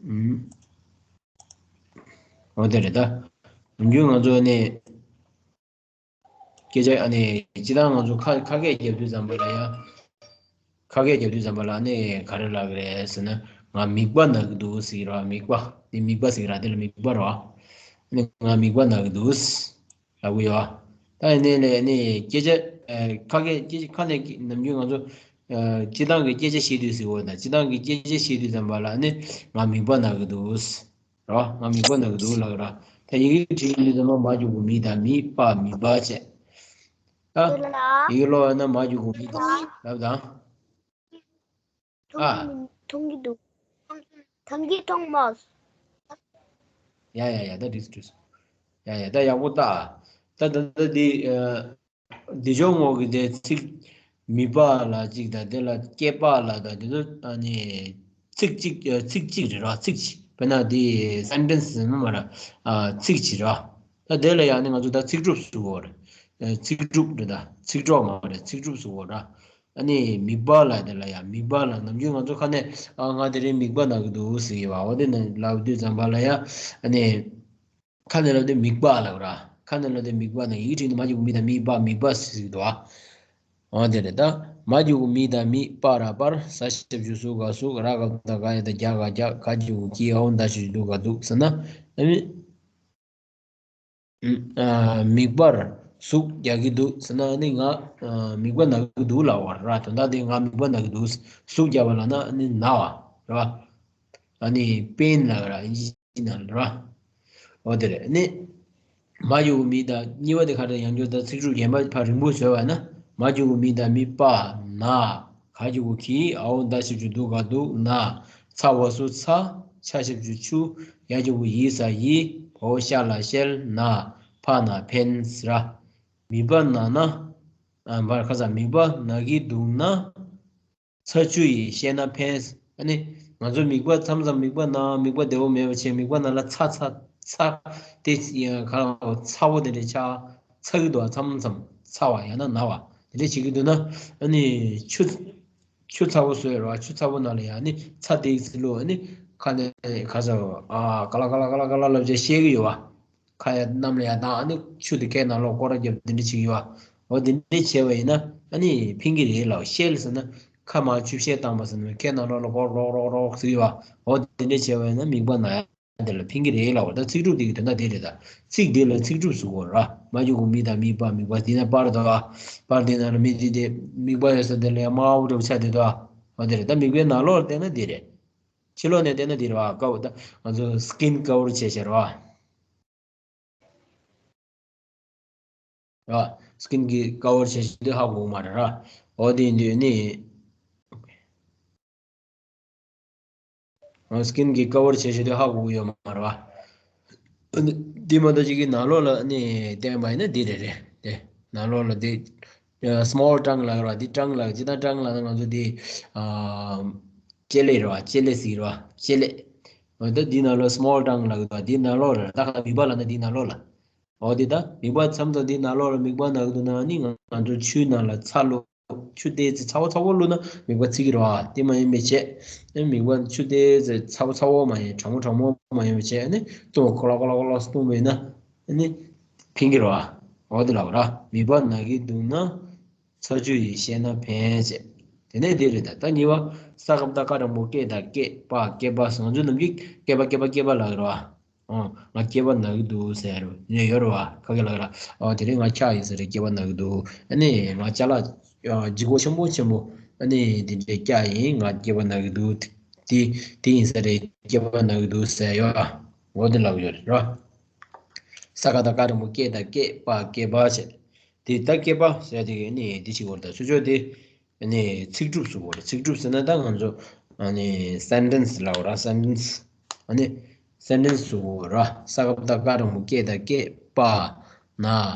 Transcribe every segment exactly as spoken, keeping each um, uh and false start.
ཨུམ། འོ་དེ་རེད་ད། ནམ་རྒྱུན་ང་ཚོ་ནི། སྐད་ཆ་ཨ་ནི་སྤྱིར་བཏང་ང་ཚོ་ཁ་ཁ་སྐད་རྒྱབ་དུས་ཙམ་པ་ལ་ཡ། ཁ་སྐད་རྒྱབ་དུས་ཙམ་པ་ལ་ཨ་ནི་ག་རེ་ལབ་ཀྱི་རེད་ཟེར་ན། ང་མིད་པ་ན་གི་འདུག་ཟེར་གྱི་རེད་བ། མིད་པ། དེ་མིད་པ་ཟེར་གྱི་རེད། དེ་ལ་མིད་པ་རེད་བ། ཨ་ནི་ང་མིད་པ་ན་གི་འདུག་ལབ་ཀྱི་ཡོད་བ། ད་ཡིན་ནའི་ལས་ཨ་ནི་སྐད་ཆ་ཨ་ཁ་སྐད་སྐད་ཆ་ཁ་ནས་ནམ་རྒྱུན་ང་ཚོ་ཨ་སྤྱིར་བཏང་གི་སྐད་ཆ་བཤད་དུས་ཟེར་བ་དང་། སྤྱིར་བཏང་གི་སྐད་ཆ་བཤད་དུས་ཙམ་པ་ལ་ཨ་ནི་ང་མིད་པ་ན་གི་འདུག་རོ། ང་མིད་པ་ན་གི་འདུག་ལབ་ར། ད་ཡི་གེ་བྲིས་ཡོང་དུས་ཙམ་པ་མ་འཇུག་གུ་མི་དང་མིད་པ་མིད་པ་བྱས། ད་ཡི་གེ་ཀློག་ཡོང་ན་མ་འཇུག་གུ་མི་དང་ལབ་དང་། ཨ། མཐོང་གི་མཐོང་གི་འདུག་མཐོང་གི་མཐོང་མོད། ཡ་ཡ་ཡ། ད་འགྲིག་འགྲིག་ཡ་ཡ། ད་ཡག་པོ་ལྟ། ད་ད་ད་འདི་ཨ། འདི་ཕྱོགས་ངོས་ཀྱི་དེ་ཚིག་མིད་པ་ལ་གཅིག་དང་། དེ་ལ་སྐྱེས་པ་ལ་དང་། དེ་ཚོ་ཨ་ནི་ཚིག་གཅིག་ཨ། ཚིག་གཅིག་རེད་ར། ཚིག་གཅིག་དཔེར་ན་དེ་སེན་ཊེན་སི་ཟེར་ན་མ་ར། ཨ། ཚིག་གཅིག་ར། ད་དེ་ལ་ཡང་ནི་ང་ཚོ་ད་ཚིག་གྲུབ་ཟེར་གྱི་ཡོད་རེད། ཨ། ཚིག་གྲུབ་རེད། ད་ཚིག་གྲོགས་མ་རེད། ཚིག་གྲུབ་ཟེར་གྱི་ཡོད་ར། ཨ་ནི་མིད་པ་ལ། དེ་ལ་ཡང་མིད་པ་ལ་ནམ་རྒྱུན་ང་ཚོ་ཁ་ནས་ཨ་ང་དེ་རིང་མིད་པ་ན་གི་འདུག་ཟེར་གྱི་ཡོད་བ། འོ་དེ་ནི་ལབ་དུས་ཙམ་པ་ལ་ཡང་ཨ་ནི། ཁ་ནས་ལབ་དུས་མིད་པ་ལབ་ར། ཁ་ནས་ལབ་དུས་མིད་པ་ན། ཡིག་བྲིས་ནས་མ་འཇུག་གུ་མི་དང་མིད་པ་མིད་པ་ཟེར་གྱི་འདུག་ཨ། འོ་དེ་རེད་ད། མ་འཇུག་གུ་མི་དང་མིད། པ་ར་པར། ས་ཞབས་ཀྱུ་སུ་ག་སུག་ར་ག་བཏགས་ག་ཡ་བཏགས་གྱ་ག་གྱག་ག་འཇུག་གུ་གྱི། འ་འོག་མདའ་ཞབས་ཀྱུ་འདུག་ག་འདུག་ཟེར་ན། ཨ་ནི། ཨ། མིད་པར་ཟུག་རྒྱག་གི་འདུག་ཟེར་ན་ཨ་ནི་ང་ཨ་མིད་པ་ན་གི་འདུག་ལབ་པ་ར། དོན་དག་དེ་ང་མིད་པ་ན་གི་འདུག་ཟུག་རྒྱག་པ་ལབ་ན་ཨ་ནི་ན་བ་རེད་བ། ཨ་ནི་པེན་ལབ་ར། ཨིན་ཇི་ནང་ལ་ར། འོ་དེ་རེད། ཨ་ནི་མ་འཇུག་གུ་མི་དང་གཉིས་པ་དེ་ག་རེ། ཡང་བསྐྱར་ད་ཚིག་གྲུབ་གཞན་པ་ཕར་རིང་པོ་བཟོས་པ་ན། མ་འཇུག་གུ་མི་དང་མིད། པ་ན། ག་འཇུག་གུ་གྱི། འ་འོག་མདའ་ཞབས་ཀྱུ་འདུག་ག་འདུག་ན། ཚ་འོག་སུ་ཚ། ཆ་ཞབས་ཀྱུ་ཆུ། ཡ་འཇུག་གུ་ཡི་ས་ཡི། བ་འོག་ཤ་ལ་ཤལ། ན། ཕ་ན་ཕན་ཟེར་ར། མིད་པ་ན་ན། ཨ། བར་ཁ་ས་མིད་པ་ན་གི་འདུག་ན། ཚ་ཆུ་ཡིས་བཤད་ན་ཕན། ཨ་ནི་ང་ཚོ་མིད་པ་མཚམས་མཚམས་མིད་པ་ན། མིད་པ་བདེ་བོ་མེད་པ་བྱས། མིད་པ་ན་ལ་ཚ་ཚ་ཚ། དེ་ཡང་ག་ཚ་བོ་དེ་འདྲ་ཆགས། ཚ་གི་འདུག་བ། མཚམས་མཚམས་ཚ་བ་ཡང་ན་ན་བ་དེ་འདྲ་བྱེད་ཀྱི་འདུག་ན། ཨ་ནི་ཆུ་ཆུ་ཚ་བོ་བཟོས་ར་བ། ཆུ་ཚ་བོ་ནང་ལ་ཡང་ནི་ཚྭ་ཏོག་ཙམ་བླུགས། ཨ་ནི་ཁ་ནས་ག་ཚ་བ། ཨ། ག་ལ་ག་ལ་ག་ལ་ག་ལ་ལབ་བྱས་བཤད་ཀྱི་ཡོད་བ། ཁ་ཡ་གནམ་ལ་ཡར་བཏང་། ཨ་ནི་ཆུ་དེ་ཁའི་ནང་ལོགས་སྐོར་ར་བརྒྱབ། དེ་འདྲ་བྱེད་ཀྱི་ཡོད་བ། འོ་དེ་འདྲ་བྱས་པ་ཡིན་ན་ཨ་ནི་ཕན་གྱི་རེད་ལབ། བཤལ་ཟེར་ན་ཁ་མར་ཆུ་བཤལ་བཏང་བ་ཟེར་ན། ཁའི་ནང་ལོགས་ལ་སྐོར་རོག་རོག་རོག་ཟེར་གྱི་ཡོད་བ། འོ་དེ་འདྲ་བྱས་པ་ཡིན་ན་མིད་པ་ན་ཡ་དེ་ལ་ཕན་གྱི་རེད་ལབ་པ། ད་ཚིག་གྲུབ་དེ་གི་དོན་དག་དེ་རེད་ད། ཚིག་དེ་ལ་ཚིག་གྲུབ་ཟེར་གྱི་ར། མ་འཇུག་གུ་མི་དང་མིད། པ་མིད་པ། དེ་ན་པར་དང་། པར་དེ་ན་ལ་མི་དེ་དེ་མིད་པ་ཡོད་ས་དེ་ལ་ཡང་དམར་པོ་འདྲ་པོ་ཆགས་བསྡད་འདུག་འོ་དེ་རེད། ད་མིད་པའི་ནང་ལོགས་ལ་བལྟས་ན་དེ་རེད། ཕྱི་ལོགས་ནས་བལྟས་ན་དེ་རེད་བ། ཀ་བོ་ད་ང་ཚོ་སི་ཀིན་ཀ་བར་བྱས་བྱས་རེད་བ། ར། སི་ཀིན་གྱི་ཀ་བར་བྱས་བྱས་དུས་ཧ་གོ་གི་མ་རེད་ར། འོ་དེ་ཡིན་དུས་ནི། སི་ཀིན་གྱི་ཀ་བར་བྱས་བྱས་དུས་ཧ་གོ་གི་ཡོད་མ་རེད་བ། དེ་མ་གཏོགས་ཅིག་གི་ནང་ལོགས་ལ་ནི་བསྟན་པ་ཡིན་ན་འདི་རེད་རེད་དེ། ནང་ལོགས་ལ་དེ་སི་མོལ་ཊང་ལབ་ར། འདི་ཊང་ལབ། ཇི་ལྟར་ཊང་ལབ་ན་ང་ཚོ་དེ་ཨ་ལྕེ་ལེ་རེད་བ། ལྕེ་ལེ་ཟེར་རེད་བ། ལྕེ་ལེ། འོ་ད་འདི་ནང་ལོགས་སི་མོལ་ཊང་ལབ་གི་འདུག་འདི་ནང་ལོགས་རེད། ད་ག་མིད་པ་ལབ་ན་འདི་ནང་ལོགས་ལ། འོ་དེ་ད་མིད་པ་མཚམས་མཚམས་འདི་ནང་ལོགས་ལ་མིད་པ་ན་གི་འདུག་ན་ནི་ང་ང་ཚོ་ཆུའི་ནང་ལ་ཚྭ་བླུགས། ཆུ་དེ་ཚ་བོ་ཚ་བོ་བླུགས་ན་མིད་པ་ཚིག་གི་རེད་བ། དེ་མ་ཡིན་པའི་ཆེད་ནི་མིད་པ་ཆུ་དེ་ཚ་བོ་ཚ་བོ་མ་ཡིན། གྲང་མོ་གྲང་མོ་མ་ཡིན་པའི་ཆེད་ནི་བཏུང་བ། ཁོ་ལ་ཁོ་ལ་ཁོ་ལ་བཏུང་བ་ཡིན་ན་ནི་ཕན་གི་རེད་བ། འོ་དེ་ལབ་ར། མིད་པ་ན་གི་འདུག་ན་ཚ་ཆུ་ཡིས་བཤད་ན་ཕན་བྱེད། དེ་ནས་དེ་རེད་ད། ད་གཉིས་པ། ས་ག་བཏགས་སྐ་འགྲེང་བུ་སྐེ་དང་སྐེད། པ་སྐེད་པ་ཟེར། ང་ཚོ་ནམ་རྒྱུན་སྐེད་པ་སྐེད་པ་སྐེད་པ་ལབ་གི་རེད་བ། ཨོ། ང་སྐེད་པ་ན་གི་འདུག་ཟེར་ནས་ཡོད་རེད་བ། ཁ་སྐད་ལབ་གི་ར། ཨོ་དེ་རིང་ང་འཁྱག་ཡིན་ས་རེད། སྐེད་པ་ན་གི་འདུག་ཨ་ནི་ང་ཅ་ལག་ལྗིད་ཁོག་ཆེན་པོ་ཆེན་པོ་ཨ་ནི་དེ་འདྲའི་བཀྱག་ཡིན། ང་སྐེད་པ་ན་གི་འདུག་དེ་དེ་ཡིན་ས་རེད། སྐེད་པ་ན་གི་འདུག་ཟེར་ཡོད་ར། འོ་དེ་ལབ་ཡོད་རེད་ར། ས་ག་བཏགས་སྐ་འགྲེང་བུ་སྐེ་དང་སྐེད། པ་སྐེད་པ་བྱས། དེ་ད་སྐེད་པ་ཟེར་དེ་གི་ནི་དེ་ཞིག་བར་ད་ཆུ་ཆོ་དེ་ནི་ཚིག་གྲུབ་ཟེར་གོ་རེད། ཚིག་གྲུབ་ཟེར་ན་ད་ང་ཚོ་ཨ་ནི་སེན་ཊེན་སི་ལབ་ར། སེན་ཊེན་སི། ཨ་ནི་སེན་ཊེན་སི་ཟེར་གོ་ར། ས་ག་བཏགས་སྐ་འགྲེང་བུ་སྐེ་དང་སྐེད། པ་ན་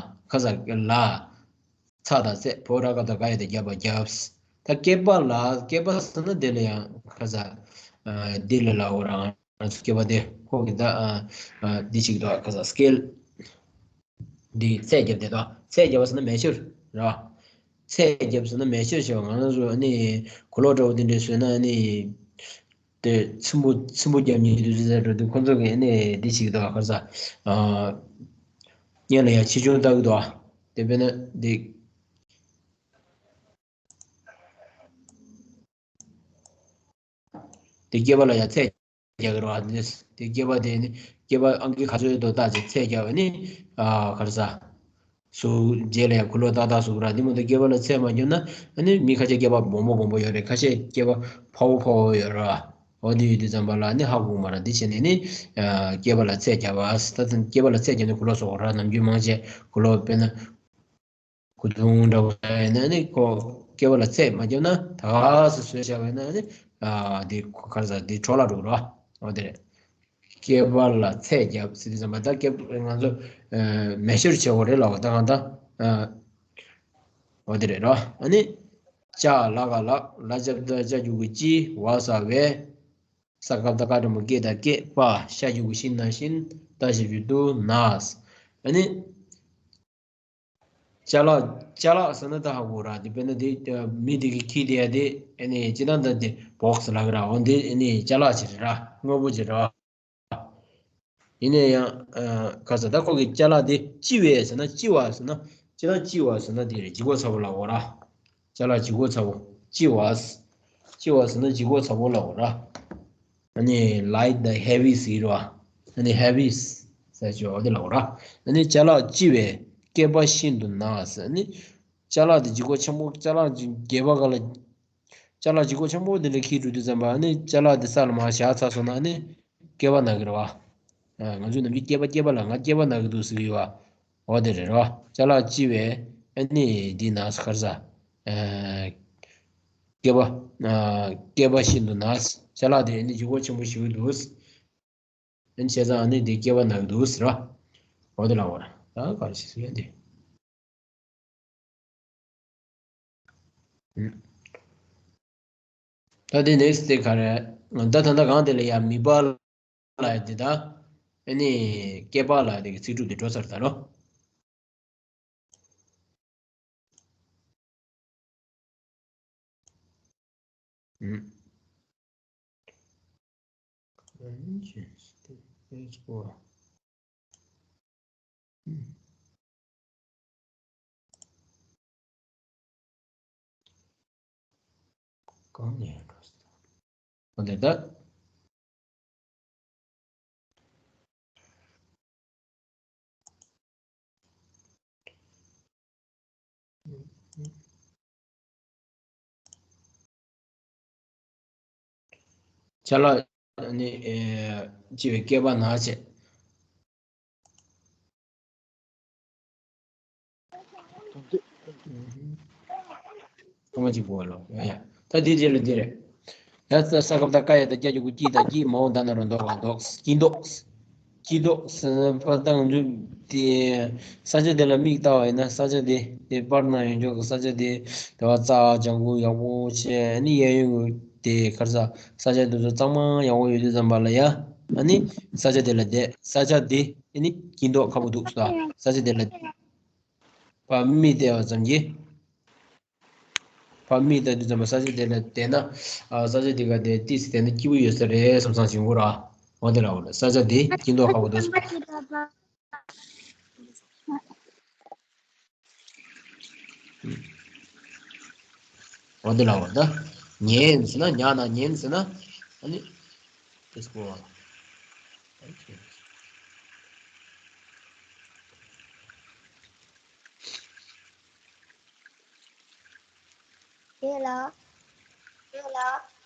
ཁ་ས་ལ། ཚ་དང་ཚད། བོ་ར་ག་བཏགས་སྒ་ཡ་བཏགས་སྒྱ་བ་རྒྱབ། ད་སྐེད་པ་ལ། སྐེད་པ་ཟེར་ན་དེ་ལ་ཡང་ཁ་ས་ཨ་དེ་ལ་ལབ་ར། ང་ཚོ་སྐེད་པ་དེ་ཁོ་གི་ད་ཨ་ཨ་འདི་ཞིག་ད་ཁ་ས་སི་ཀེལ། འདི་ཚད་རྒྱབ་དེ་དང་། ཚད་རྒྱབ་ཟེར་ན་མེ་ཤར་ར། ཚད་རྒྱབ་ཟེར་ན་མེ་ཤར་བྱས་པ། ང་རང་ཚོ་ཨ་ནི་གོས་ལོག་འདྲ་བོ་དེ་འདྲས་བཟོས་ན་ཨ་ནི་ དེ་ཚིམ་པོ་ཚིམ་པོ་རྒྱབ་ཉེན་དུ་ཟེར་འགྲོ་དུས་ཁོང་ཚོ་གི་ཨ་ནི་འདི་བྱེད་ཀྱི་འདུག་ག་ག་རེ་ཟ། ཨ། སྔོན་ལ་ཡ་ཆེ་ཆུང་ལྟ་གི་འདུག་ག་དེ་དཔེར་ན་འདི། དེ་སྐྱེས་པ་ལ་ཡ་ཚད་རྒྱག་གི་རེད་བ། དེ་སྐྱེས་པ་དེ་ནི་སྐྱེས་པ་ཨང་ཀི་ག་ཚོད་ཡོད་དོ་བལྟ་ཚེ་ཚད་རྒྱག་པ་ནི། ཨ། ག་རེ་ཟ། སུ་རྗེས་ལ་ཡ་གུ་ལོ་ཏག་ཏག་སུ་ར་འདི་མོ་དེ་སྐྱེས་པ་ལ་ཚད་མ་རྒྱབ་ན་ཨ་ནི་མི་ཁ་ཤས་སྐྱེས་པ་སྦོམ་པོ་སྦོམ་པོ་ཡོད་རེད། ཁ་ཤས་སྐྱེས་པ་ཕ་བོ་ཕ་བོ་ཡོད་ར། འོ་དེ་ཡོད་དུས་ཙམ་པ་ལ་ནི་ཧ་གོ་མ་ར། འདི་བྱས་ནས་ནི། ཨ། སྐྱེས་པ་ལ་ཚད་རྒྱབ་པ། ད་ལྟ་སྐྱེས་པ་ལ་ཚད་རྒྱབ་ནས་གུ་ལོ་སོགས་ར། ནམ་རྒྱུན་མང་ཆེ་གུ་ལོ་དཔེར་ན། གོས་ཐུང་འདྲ་བོ་ཡིན་ན་ནི་ཁོ་སྐྱེས་པ་ལ་ཚད་མ་བརྒྱབ་ན་ད་ག་སེ་བཟོས་བཞག་པ་ཡིན་ན་ནི། ཨ། དེ་ཁོ་ག་རེ་ཟ། དེ་འཕྲོ་བརླག་འགྲོ་གི་རེད་བ། འོ་དེ་རེད། སྐྱེས་པ་ལ་ཚད་བརྒྱབ་ཟེར་དུས་ཙམ་པ་ད་སྐྱེས་ང་ཚོ་ཨ་མེ་ཤར་བྱེད་དགོས་རེད་ལབ་པ་ད་གང་ལྟར། ཨ། འོ་དེ་རེད་རོ། ཨ་ནི་ཅ་ལ་ག་ལ། ལ་ལྕགས་ད་ལྕགས་འགྱུར་གྱི་ལྕི། བ་ས་བས། ས་ཀ་བཏགས་སྐ་འགྲེང་བུ་སྐེ་དང་སྐེད། པ། ཤ་འགྱུར་གྱི་ཤི་ན་ཤིན། ཏ་ཞབས་ཀྱུ་ཏུ་ནས། ཨ་ནི། ཅ་ལག་ཅ་ལག་ཟེར་ན་ད་ཧ་གོ་ར། དེ་དཔེར་ན་དེ་མི་དེ་གི་ཁྱི་དེ་ཡ་དེ་ཨ་ནི་སྤྱིར་བཏང་ད་དེ་བོག་སི་ལབ་ཀྱི་ར། འོ་འདི་ཨ་ནི་ཅ་ལག་ཅིག་རེད་ར། དངོས་པོ་ཅིག་རེད་བ། ཡིན་ན་ཡང་ཨ་ག་ས་ད་ཁོ་གི་ཅ་ལག་དེ་ལྕི་བས་ཟེར་ན། ལྕི་བ་ཟེར་ན་སྤྱིར་བཏང་ལྕི་བ་ཟེར་ན་དེ་རེད། ལྗིད་ཁོག་ཚ་པོ་ལབ་དགོས་ར། ཅ་ལག་ལྗིད་ཁོག་ཚ་པོ། ལྕི་བ། ལྕི་བ་ཟེར་ན་ལྗིད་ཁོག་ཚ་པོ་ལབ་དགོས་ར། ཨ་ནི་light དང་heavy ཟེར་གྱི་རེད་བ། ཨ་ནི་heavy ཟེར་ཆོག་འོ་དེ་ལབ་དགོས་ར། ཨ་ནི་ཅ་ལག་ལྕི་བས་སྐེད་པ་ཤིན་ཏུ་ན་ཟེར། ཨ་ནི་ཅ་ལག་དེ་ལྗིད་ཁོག་ཆེན་པོ། ཅ་ལག་ལྗིད་རྒྱས་པ་ག་ལ། ཅ་ལག་ལྗིད་ཁོག་ཆེན་པོ་དེ་འདྲ་འཁྱེར་འགྲོ་དུས་ཙམ་པ་ཨ་ནི་ཅ་ལག་དེ་ས་ལ་མར་བཞག་ཚར་སོང་ན་ཨ་ནི་སྐེད་པ་ན་གི་རེད་བ། ཨ། ང་ཚོས་ནམ་རྒྱུན་སྐེད་པ་སྐེད་པ་ལབ། ང་སྐེད་པ་ན་གི་འདུག་ཟེར་གི་ཡོད་བ། འོ་དེ་རེད་རོ། ཅ་ལག་ལྕི་བས་ཨ་ནི་འདི་ན་ཟེར་ག་རེ་ཟ། ཨ། སྐེད་པ། ཨ། སྐེད་པ་ཤིན་ཏུ་ན། ཅ་ལག་དེ་ཨ་ནི་ལྗིད་ཁོག་ཆེན་པོ་ཞིག་འདུག་ཨ་ནི་བྱས་ཙང་ཨ་ནི་འདི་སྐེད་པ་ན་གི་འདུག་ཟེར་རོ། འོ་དེ་ལབ་དགོས་ར། ད་ག་རེ་ཞིག་ཟེར་ཡ་འདི། ད་དེ་next དེ་ག་རེ། ད་ད་ལྟ་གང་དེ་ལ་ཡ་མིད་པ་ལབ་ཡ་དེ་དང་། ཨ་ནི་སྐེད་པ་ལབ་ཡ་དེ་གི་ཚིག་གྲུབ་དེ་འགྲོ་ཚར་ད་རོ། གང་ནས་འགྲོ་ས། འོ་དེ་ད། ཅ་ལག་ནི་ཨེ་ལྕི་བས་སྐེད་པ་ན་བྱས། ཐོག་མ་གཅིག་པོ་ལོ། ཡ་ཡ། ད་འདི་རྗེས་ལ་འདི་རེད། ཡ་ས་ས་ཀ་བཏགས་སྐ་ཡ་བཏགས་སྐྱ་འགྱུར་གྱི་སྐྱི་དང་སྐྱིད། མ་འོངས་ད་ན་རོ་མདོག་ལ་མདོག་སྐྱིད་མདོག་སྐྱིད་མདོག་ཟེར་ན་ཕ་ད་ང་ཚོས་དེ་ས་ཆ་དེ་ལ་མིག་ལྟ་བ་ཡིན་ན། ས་ཆ་དེ་དེ་པར་ནང་ཡོད་ཆོག་གི། ས་ཆ་དེ་དེ་བ་རྩྭ་ལྗང་གུ་ཡག་པོ་བྱས། ཨ་ནི་གཡས་གཡོན་གྱི་དེ་ག་རེ་ཟ། ས་ཆ་དེ་ཚོ་གཙང་མ་ཡག་པོ་ཡོད་དུས་ཙམ་པ་ལ་ཡ། ཨ་ནི་ས་ཆ་དེ་ལ་བསྡད། ས་ཆ་དེ་ཨ་ནི་སྐྱིད་མདོག་ཁ་པོ་འདུག་ཟེར། ས་ཆ་དེ་ལ་ཕར་མིག་བལྟས་པ་ཙམ་གྱིས། ཕར་མིག་བལྟ་དུས་ཙམ་པ་ས་ཆ་དེ་ལ་བསྡད་ན། ཨ། ས་ཆ་དེ་ག་དེ་ཏིས་བསྡད་ན་སྐྱིད་པོ་ཡོད་ས་རེད་བསམ་བསམ་བྱུང་གི་ར། འོ་དེ་ལ་འོ་ལ་ས་ཆ་དེ་སྐྱིད་མདོག་ཁ་པོ་འདུག་ཟེར། འོ་དེ་ལ་འོ་ད། ཉན་ཟེར་ན། ཉན་ན་ཉན་ཟེར་ན། ཨ་ནི། ཏིས་གོ། དེ་ལ། དེ་ལ།